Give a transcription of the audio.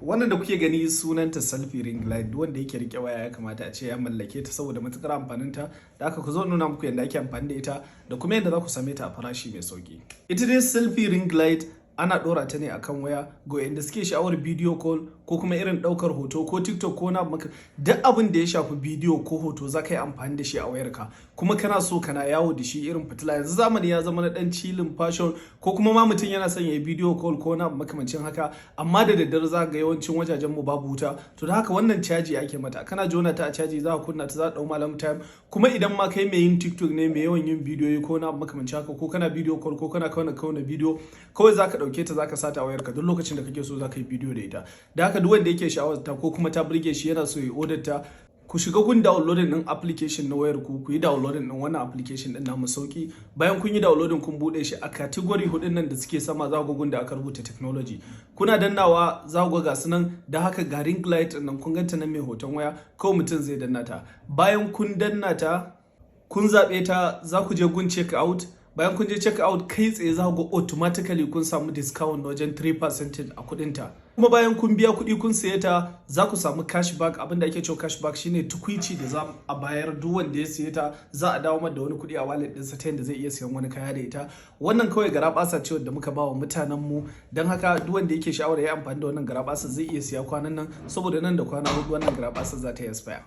Wannan da kuke gani sunanta selfie ring light. Duk wanda yake rike waya ya kamata a ce ya mallake ta saboda matukar amfanin ta. Da haka ku zo nuna muku yadda ake amfani da ita da kuma yadda za ku same ta a farashi mai sauki. Ita dai selfie ring light ana dora ta ne akan waya ga wanda suke sha'awar video call ko kuma irin daukar hoto ko TikTok ko na maka duk abin da ya shafi bidiyo ko hoto, za ka yi amfani da shi a wayarka. Kuma kana so kana yawo da shi irin fitila, yanzu zamani ya zama na dan chilling, fashion, ko kuma ma mutum yana son ya yi video call ko na makamancin haka, amma da daddare za ga yawancin wajajen mu babu wuta. To da haka wannan caji ake mata, kana jona ta a caji, za ka kunna ta, za ta dau ma long time. Kuma idan ma kai mai yin TikTok ne, mai yawan yin bidiyoyi ko na makamancin haka, ko kana video call ko kana kauna bidiyo, kawai za ka dauke ta, za ka sata a wayarka, duk lokacin da kake so za ka yi bidiyo da ita. Da haka duk wanda yake sha'awar ta ko kuma ta burge shi, yana so ya order ta, ku shiga kun downloading din application na wayar ku, ku yi downloading din wannan application din namu sauki. Bayan kun yi downloading, kun bude shi, a category hudun nan da suke sama za ku ga da aka rubuta technology. Kuna dannawa za ku ga sunan. Da haka ga ring light nan, kun ganta nan mai hoton waya, kawai mutum zai danna ta. Bayan kun danna ta, kun zaɓe ta, za ku je gun check out. Bayan kun je check out, kai tsaye za ku ga automatically kun samu discount wajen 3% a kudinta. Kuma bayan kun biya kuɗi kun saye ta, za ku samu cashback. Abinda ake cewa cashback shine tukuici da za a bayar. Duk wanda ya saye ta, za a dawo da wani kuɗi a wallet ɗinsa ta yadda zai iya sayan wani kaya da ita. Wannan kawai garabasa ce da muka ba wa mutanen mu. Don haka duk wanda yake sha'awar ya amfani da wannan garabasa zai iya siya kwanan nan, saboda nan da kwana 4 wannan garabasa za ta yi expire.